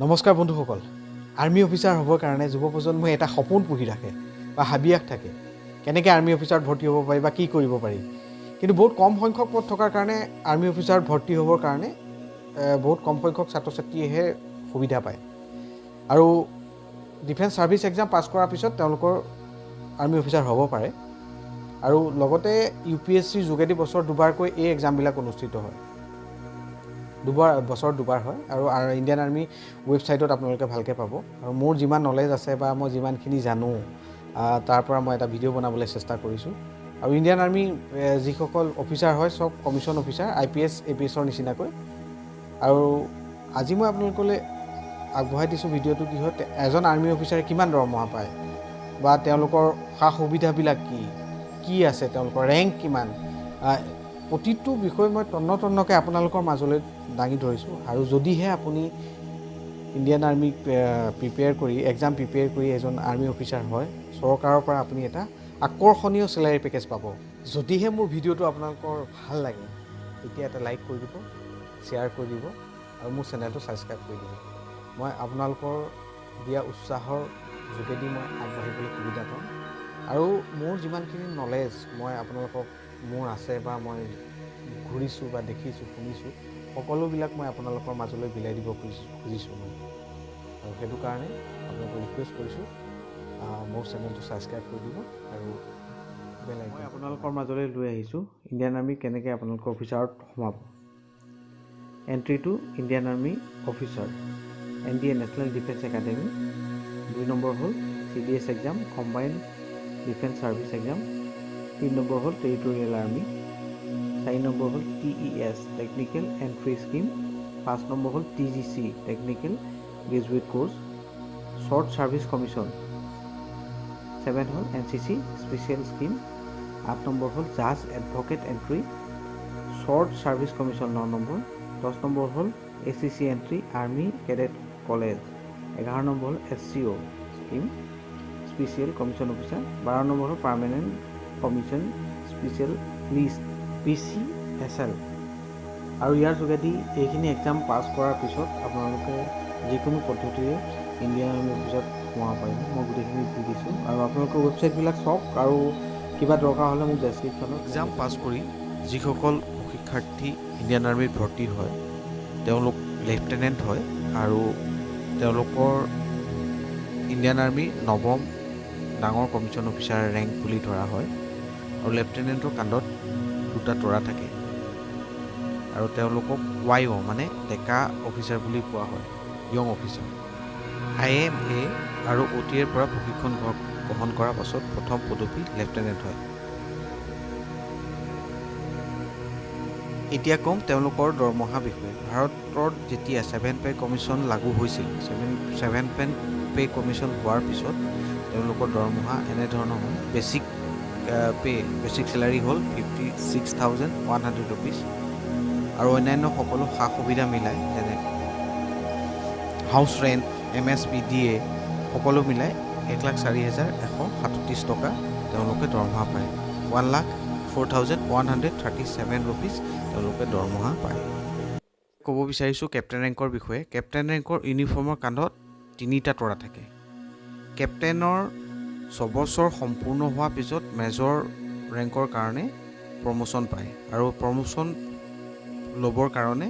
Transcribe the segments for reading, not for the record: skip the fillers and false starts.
নমস্কাৰ বন্ধুসকল। Army officer হ'বৰ কাৰণে যুৱ প্ৰজন্মই এটা সপোন পুহি ৰাখে বা হাবিয়াস থাকে, কেনেকৈ আৰ্মি অফিচাৰত ভৰ্তি হ'ব পাৰি বা কি কৰিব পাৰি। কিন্তু বহুত কম সংখ্যক পদ থকাৰ কাৰণে, আৰ্মি অফিচাৰত ভৰ্তি হ'বৰ কাৰণে বহুত কম সংখ্যক ছাত্ৰ ছাত্ৰীয়েহে সুবিধা পায়। আৰু ডিফেন্স ছাৰ্ভিচ এক্সাম পাছ কৰাৰ পিছত তেওঁলোকৰ আৰ্মি অফিচাৰ হ'ব পাৰে। আৰু লগতে ইউপিএছচিৰ যোগেদি বছৰত দুবাৰকৈ এই এক্সামবিলাক অনুষ্ঠিত হয়, দুবাৰ, বছৰত দুবাৰ হয়। আৰু ইণ্ডিয়ান আৰ্মি ৱেবছাইটত আপোনালোকে ভালকৈ পাব। আৰু মোৰ যিমান নলেজ আছে বা মই যিমানখিনি জানো, তাৰ পৰা মই এটা ভিডিঅ' বনাবলৈ চেষ্টা কৰিছোঁ। আৰু ইণ্ডিয়ান আৰ্মি যিসকল অফিচাৰ হয়, চব কমিশ্যন অফিচাৰ, আইপিএছ, এপিএছৰ নিচিনাকৈ। আৰু আজি মই আপোনালোকলৈ আগবঢ়াই দিছোঁ ভিডিঅ'টো কি হয়, এজন আৰ্মি অফিচাৰে কিমান দৰমহা পায় বা তেওঁলোকৰ সা সুবিধাবিলাক কি কি আছে, তেওঁলোকৰ ৰেংক কিমান, প্ৰতিটো বিষয় মই তন্ন তন্নকৈ আপোনালোকৰ মাজলৈ দাঙি ধৰিছোঁ। আৰু যদিহে আপুনি ইণ্ডিয়ান আৰ্মিক প্ৰিপেয়াৰ কৰি, এক্সাম প্ৰিপেয়াৰ কৰি এজন আৰ্মি অফিচাৰ হয়, চৰকাৰৰ পৰা আপুনি এটা আকৰ্ষণীয় চেলাৰী পেকেজ পাব। যদিহে মোৰ ভিডিঅ'টো আপোনালোকৰ ভাল লাগে, তেতিয়া এটা লাইক কৰি দিব, শ্বেয়াৰ কৰি দিব আৰু মোৰ চেনেলটো ছাবস্ক্ৰাইব কৰি দিব। মই আপোনালোকৰ দিয়া উৎসাহৰ যোগেদি মই আগবাঢ়িবলৈ সুবিধা পাম। আৰু মোৰ যিমানখিনি নলেজ মই আপোনালোকক মোৰ আছে বা মই ঘূৰিছোঁ বা দেখিছোঁ, শুনিছোঁ, সকলোবিলাক মই আপোনালোকৰ মাজলৈ বিলাই দিব খুজিছোঁ মই। আৰু সেইটো কাৰণে আপোনালোকক ৰিকুৱেষ্ট কৰিছোঁ, মোৰ চেনেলটো ছাবস্ক্ৰাইব কৰি দিব আৰু বেল আইকন। মই আপোনালোকৰ মাজলৈ লৈ আহিছোঁ ইণ্ডিয়ান আৰ্মি কেনেকৈ আপোনালোকৰ অফিচাৰত সোমাব। Entry to Indian Army officer, NDA, National Defence Academy. 2 number হ'ল CDS exam, Combine Defence Service exam. 3 number হ'ল টেৰিটৰিয়েল আৰ্মি। 4 নম্বৰ হ'ল TES, Technical Entry Scheme. 5 number হ'ল TGC, Technical Graduate Course, Short Service Commission. 7 হ'ল NCC special scheme. 8 number হ'ল Judge Advocate entry, Short Service Commission 9 number. 10 number হ'ল ACC entry, Army Cadet College. 11 number হ'ল SCO scheme, Special Commission Officer. 12 number হ'ল Permanent Commission Special List, PCSL। আৰু ইয়াৰ যোগেদি এইখিনি exam পাছ কৰাৰ পিছত আপোনালোকে যিকোনো পদ্ধতিৰে ইণ্ডিয়ান আৰ্মি অফিচত সোমাব পাৰিব। মই গোটেইখিনি দি দিছোঁ আৰু আপোনালোকৰ ৱেবছাইটবিলাক চাওক আৰু কিবা দৰকাৰ হ'লে মোক ডেছক্ৰিপশ্যনত। এক্সাম পাছ কৰি যিসকল প্ৰশিক্ষাৰ্থী ইণ্ডিয়ান আৰ্মিত ভৰ্তি হয়, তেওঁলোক লেফটেনেণ্ট হয় আৰু তেওঁলোকৰ ইণ্ডিয়ান আৰ্মি নৱম ডাঙৰ কমিশ্যন অফিচাৰ ৰেংক বুলি ধৰা হয়। আৰু লেফটেনেণ্টৰ কান্ধত দুটা তৰা থাকে আৰু তেওঁলোকক ৱাই অ', মানে ডেকা অফিচাৰ বুলি কোৱা হয়, য়ং অফিচাৰ। আইএমএ আৰু অ'টিএৰ পৰা প্ৰশিক্ষণ গ্ৰহণ কৰাৰ পাছত প্ৰথম পদবী লেফটেনেণ্ট হয়। এতিয়া ক'ম তেওঁলোকৰ দৰমহা বিষয়ে। ভাৰতত যেতিয়া ছেভেন পে' কমিশ্যন লাগু হৈছিল, ছেভেন পে' কমিশ্যন হোৱাৰ পিছত তেওঁলোকৰ দৰমহা এনেধৰণৰ হ'ল। বেছিক পে', বেছিক চেলাৰী হ'ল ₹56,100 আৰু অন্যান্য সকলো সা সুবিধা মিলাই, যেনে হাউচ ৰেণ্ট, এমএছপি, ডিএ সকলো মিলাই 1,04,137 টকা তেওঁলোকে দৰমহা পায়। ₹1,04,137 তেওঁলোকে দৰমহা পায়। ক'ব বিচাৰিছোঁ কেপ্টেইন ৰেংকৰ বিষয়ে। কেপ্টেইন ৰেংকৰ ইউনিফৰ্মৰ কান্ধত তিনিটা তৰা থাকে। কেপ্টেইনৰ 6 বছৰ সম্পূৰ্ণ হোৱাৰ পিছত মেজৰ ৰেংকৰ কাৰণে প্ৰমোশ্যন পায় আৰু প্ৰমোশ্যন ল'বৰ কাৰণে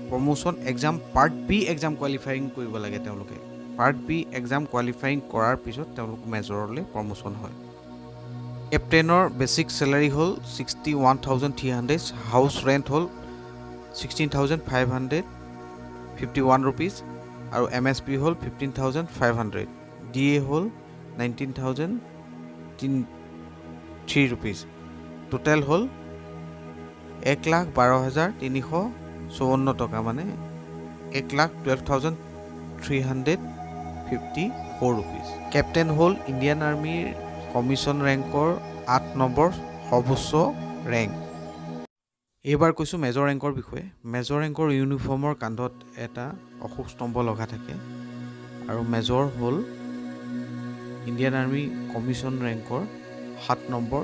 promotion exam Part B exam qualifying কৰিব লাগে। তেওঁলোকে পাৰ্ট বি এক্সাম কোৱালিফায়িং কৰাৰ পিছত তেওঁলোক মেজৰলৈ প্ৰমোশ্যন হয়। কেপ্টেইনৰ বেছিক চেলাৰী হ'ল 61,300, house rent হ'ল ₹16,551 আৰু এমএছপি হ'ল 15,500, ডিএ হ'ল 19,003 rupees। Total হ'ল 1,12,354 টকা, মানে 1,12,354 rupees। Captain হ'ল ইণ্ডিয়ান আৰ্মীৰ কমিশ্যন ৰেংকৰ 8 নম্বৰ সৰ্বোচ্চ ৰেংক। এইবাৰ কৈছোঁ মেজৰ ৰেংকৰ বিষয়ে। মেজৰ ৰেংকৰ ইউনিফৰ্মৰ কান্ধত এটা অশোক স্তম্ভ লগা থাকে আৰু মেজৰ হ'ল ইণ্ডিয়ান আৰ্মি কমিশ্যন ৰেংকৰ 7 নম্বৰ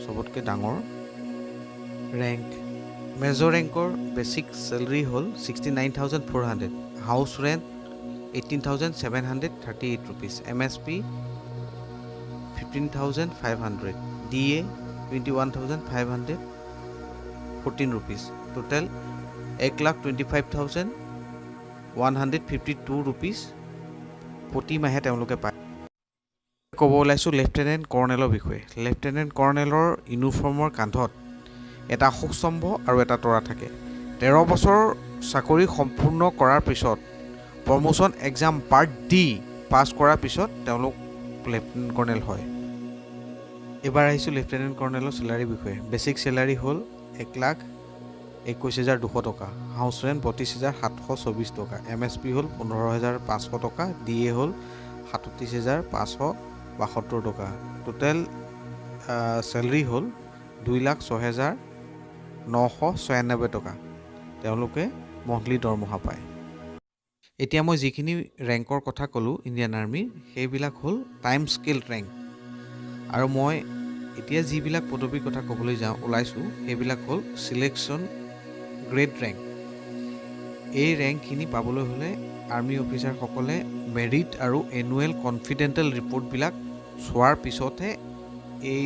চবতকৈ ডাঙৰ ৰেংক। মেজৰ ৰেংকৰ বেছিক চেলাৰী হ'ল 69,400, house rent 18,738 rupees, MSP 15,500, DA 21,514 rupees, total 1 lakh 25,152 rupees প্ৰতি মাহে তেওঁলোকে পায়। ক'ব ওলাইছোঁ লেফটেনেণ্ট কৰ্ণেলৰ বিষয়ে। লেফটেনেণ্ট কৰ্ণেলৰ ইউনিফৰ্মৰ কান্ধত এটা অশোকস্তম্ভ আৰু এটা তৰা থাকে। 13 বছৰ চাকৰি সম্পূৰ্ণ কৰাৰ পিছত, promotion exam part D pass কৰাৰ পিছত তেওঁলোক লেফটেনেণ্ট কৰ্ণেল হয়। এইবাৰ আহিছোঁ লেফটেনেণ্ট কৰ্ণেলৰ চেলাৰীৰ বিষয়ে। বেচিক চেলাৰী হ'ল 1,21,200 টকা, হাউচ ৰেণ্ট 32,724 টকা, এমএছপি হ'ল 15,500 টকা, ডি এ হ'ল 37,572 টকা। টোটেল চেলাৰী হ'ল 2,06,996 টকা তেওঁলোকে মন্থলি দৰমহা পায়। এতিয়া মই যিখিনি ৰেংকৰ কথা ক'লোঁ ইণ্ডিয়ান আৰ্মীৰ, সেইবিলাক হ'ল টাইম স্কেল ৰেংক আৰু মই এতিয়া যিবিলাক পদবীৰ কথা ক'বলৈ ওলাইছোঁ, সেইবিলাক হ'ল চিলেকশ্যন গ্ৰেড ৰেংক। এই ৰেংকখিনি পাবলৈ হ'লে আৰ্মী অফিচাৰসকলে মেৰিট আৰু এনুৱেল কনফিডেণ্টেল ৰিপৰ্টবিলাক চোৱাৰ পিছতহে এই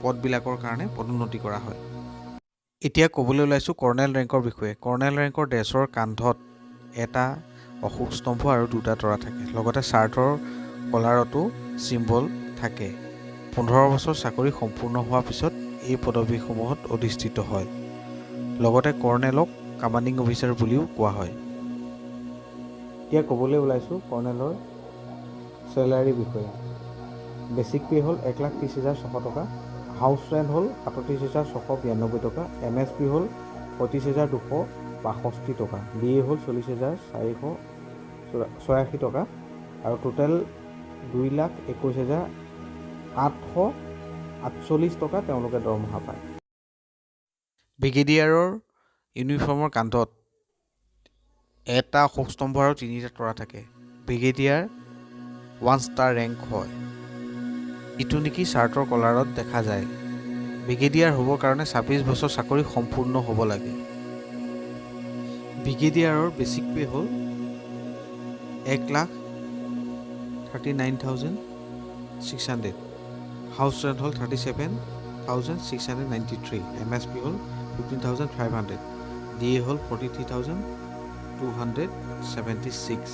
পদবিলাকৰ কাৰণে পদোন্নতি কৰা হয়। এতিয়া ক'বলৈ ওলাইছোঁ কৰ্ণেল ৰেংকৰ বিষয়ে। কৰ্ণেল ৰেংকৰ ড্ৰেছৰ কান্ধত এটা অশোক স্তম্ভ আৰু দুটা তৰা থাকে। লগতে চাৰ্টৰ কলাৰতো চিম্বল থাকে। 15 বছৰ চাকৰি সম্পূৰ্ণ হোৱাৰ পিছত এই পদবীসমূহত অধিষ্ঠিত হয়। লগতে কৰ্ণেলক কামাণ্ডিং অফিচাৰ বুলিও কোৱা হয়। এতিয়া ক'বলৈ ওলাইছোঁ কৰ্ণেলৰ চেলাৰীৰ বিষয়ে। বেচিক পে' হ'ল 1,30,600 টকা, হাউচ ৰেণ্ট হ'ল 37,692 টকা, এমএছপি হ'ল 35,262 টকা, ডি এ হ'ল 40,486 টকা আৰু টোটেল 2,21,848 টকা তেওঁলোকে দৰমহা পায়। ব্ৰিগেডিয়াৰৰ ইউনিফৰ্মৰ কান্ধত এটা অশোকস্তম্ভ আৰু তিনিটা তৰা থাকে। ব্ৰিগেডিয়াৰ ওৱান ষ্টাৰ ৰেংক হয়, যিটো নেকি চাৰ্টৰ কলাৰত দেখা যায়। ব্ৰিগেডিয়াৰ হ'বৰ কাৰণে 26 বছৰ চাকৰি সম্পূৰ্ণ হ'ব লাগে। ব্ৰিগেডিয়াৰৰ বেচিক পে' হ'ল 1 লাখ 39,600, house rent হ'ল 37,693, MSP হ'ল 15,500, DA হ'ল 43,276,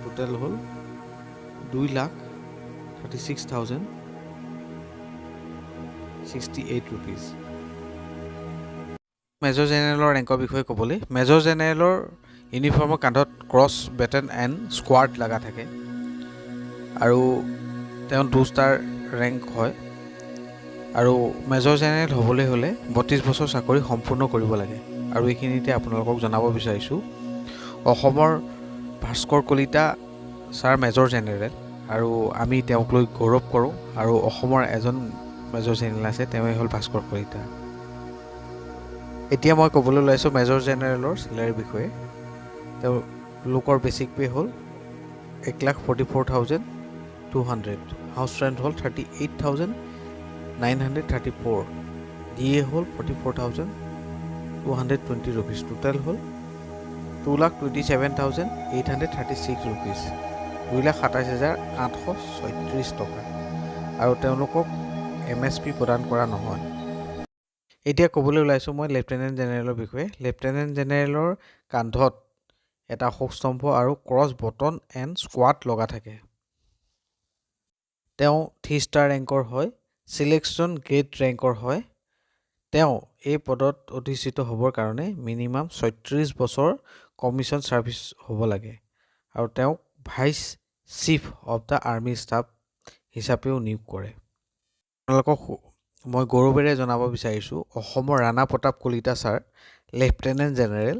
total হ'ল 2 লাখ 36,068 rupees. Major জেনেৰেলৰ ৰেংকৰ বিষয়ে ক'বলৈ, মেজৰ জেনেৰেলৰ ইউনিফৰ্মৰ কান্ধত ক্ৰছ বেটেন এণ্ড স্কোৱাড লগা থাকে আৰু তেওঁ টু ষ্টাৰ ৰেংক হয় আৰু মেজৰ জেনেৰেল হ'বলৈ হ'লে 32 বছৰ চাকৰি সম্পূৰ্ণ কৰিব লাগে। আৰু এইখিনিতে আপোনালোকক জনাব বিচাৰিছোঁ, অসমৰ Bhaskar Kalita sir major general আৰু আমি তেওঁক লৈ গৌৰৱ কৰোঁ। আৰু অসমৰ এজন মেজৰ জেনেৰেল আছে, তেওঁৱেই হ'ল ভাস্কৰ কলিতা। এতিয়া মই ক'বলৈ ওলাইছোঁ মেজৰ জেনেৰেলৰ চেলাৰীৰ বিষয়ে। তেওঁলোকৰ বেচিক পে' হ'ল 1 লাখ 44,200, house rent হ'ল 38,934, DA হ'ল 44,220 rupees, total হ'ল 2 লাখ 27,836 rupees, 2,27,836 টকা আৰু তেওঁলোকক এমএছপি প্ৰদান কৰা নহয়। এতিয়া ক'বলৈ ওলাইছোঁ মই লেফটেনেণ্ট জেনেৰেলৰ বিষয়ে। লেফটেনেণ্ট জেনেৰেলৰ কান্ধত এটা অশোকস্তম্ভ আৰু ক্ৰছ বটন এণ্ড স্কোৱাড লগা থাকে। তেওঁ থ্ৰী ষ্টাৰ ৰেংকৰ হয়, চিলেকশ্যন গ্ৰেড ৰেংকৰ হয়। তেওঁ এই পদত অধিষ্ঠিত হ'বৰ কাৰণে মিনিমাম 36 বছৰ কমিশ্যন ছাৰ্ভিচ হ'ব লাগে আৰু তেওঁক Vice Chief of the Army Staff হিচাপেও নিয়োগ কৰে। আপোনালোকক মই গৌৰৱেৰে জনাব বিচাৰিছোঁ, অসমৰ Rana Pratap Kalita sir lieutenant general,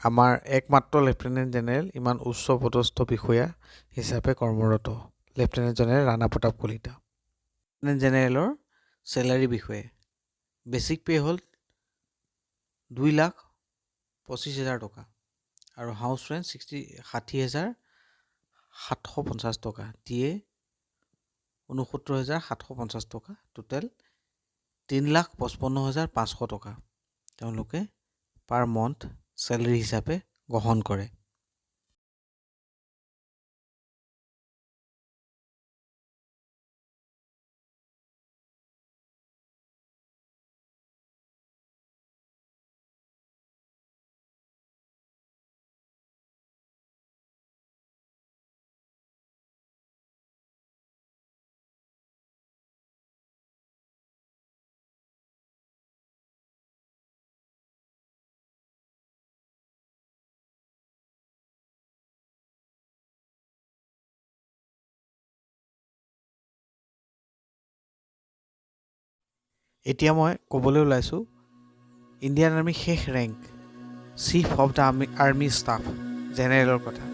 আমাৰ একমাত্ৰ লেফটেনেণ্ট জেনেৰেল, ইমান উচ্চ পদস্থ বিষয়া হিচাপে কৰ্মৰত lieutenant general Rana Pratap Kalita. Lieutenant জেনেৰেলৰ চেলাৰীৰ বিষয়ে, বেচিক পে' হ'ল 2,25,000 টকা আৰু হাউচ ৰেণ্ট 60,750 টকা, ডি এ 69,750 টকা, টোটেল 3,55,500 টকা তেওঁলোকে পাৰ মন্থ চেলেৰী হিচাপে গ্ৰহণ কৰে। এতিয়া মই ক'বলৈ ওলাইছোঁ ইণ্ডিয়ান আৰ্মীৰ শেষ rank chief of the army staff জেনেৰেলৰ কথা।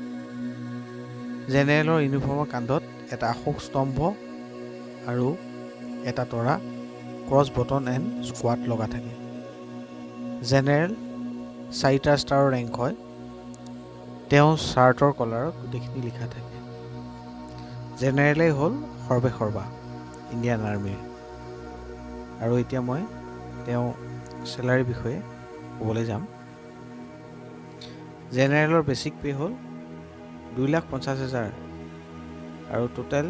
জেনেৰেলৰ ইউনিফৰ্মৰ কান্ধত এটা অশোক স্তম্ভ আৰু এটা তৰা, ক্ৰছ বটন এণ্ড স্কোৱাড লগা থাকে। জেনেৰেল 4টা ষ্টাৰৰ ৰেংক হয়। তেওঁ চাৰ্টৰ কলাৰত গোটেইখিনি লিখা থাকে। জেনেৰেলেই হ'ল সৰ্বে সৰ্বা ইণ্ডিয়ান আৰ্মীৰ। আৰু এতিয়া মই তেওঁ চেলাৰীৰ বিষয়ে ক'বলৈ যাম। জেনেৰেলৰ বেচিক পে' হ'ল 2,50,000 আৰু টোটেল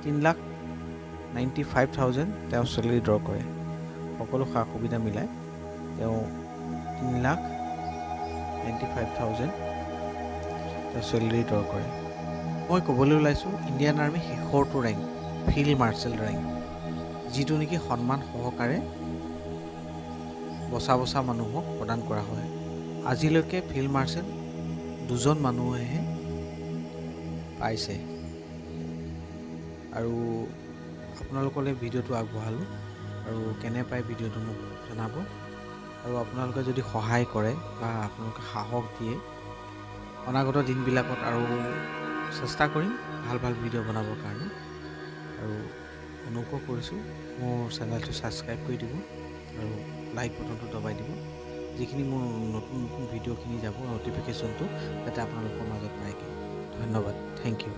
3,95,000 তেওঁ চেলাৰী ড্ৰ কৰে। সকলো সা সুবিধা মিলাই তেওঁ 3,95,000 তেওঁ চেলাৰী ড্ৰ কৰে। মই ক'বলৈ ওলাইছোঁ ইণ্ডিয়ান আৰ্মীৰ শেষৰটো ৰেংক ফিল্ড মাৰ্শ্বেল ৰেংক, যিটো নেকি সন্মান সহকাৰে বচা বচা মানুহক প্ৰদান কৰা হয়। আজিলৈকে ফিল্ড মাৰ্শ্বেল 2জন মানুহেহে পাইছে। আৰু আপোনালোকলৈ ভিডিঅ'টো আগবঢ়ালোঁ, আৰু কেনে পায় ভিডিঅ'টো মোক জনাব। আৰু আপোনালোকে যদি সহায় কৰে বা আপোনালোকে সাহস দিয়ে, অনাগত দিনবিলাকত আৰু চেষ্টা কৰিম ভাল ভাল ভিডিঅ' বনাবৰ কাৰণে। আৰু অনুগ্ৰহ কৰিছোঁ মোৰ চেনেলটো ছাবস্ক্ৰাইব কৰি দিব আৰু লাইক বটনটো দবাই দিব, যিখিনি মোৰ নতুন নতুন ভিডিঅ'খিনি যাব ন'টিফিকেশ্যনটো যাতে আপোনালোকৰ মাজত পায়গৈ। ধন্যবাদ, thank U.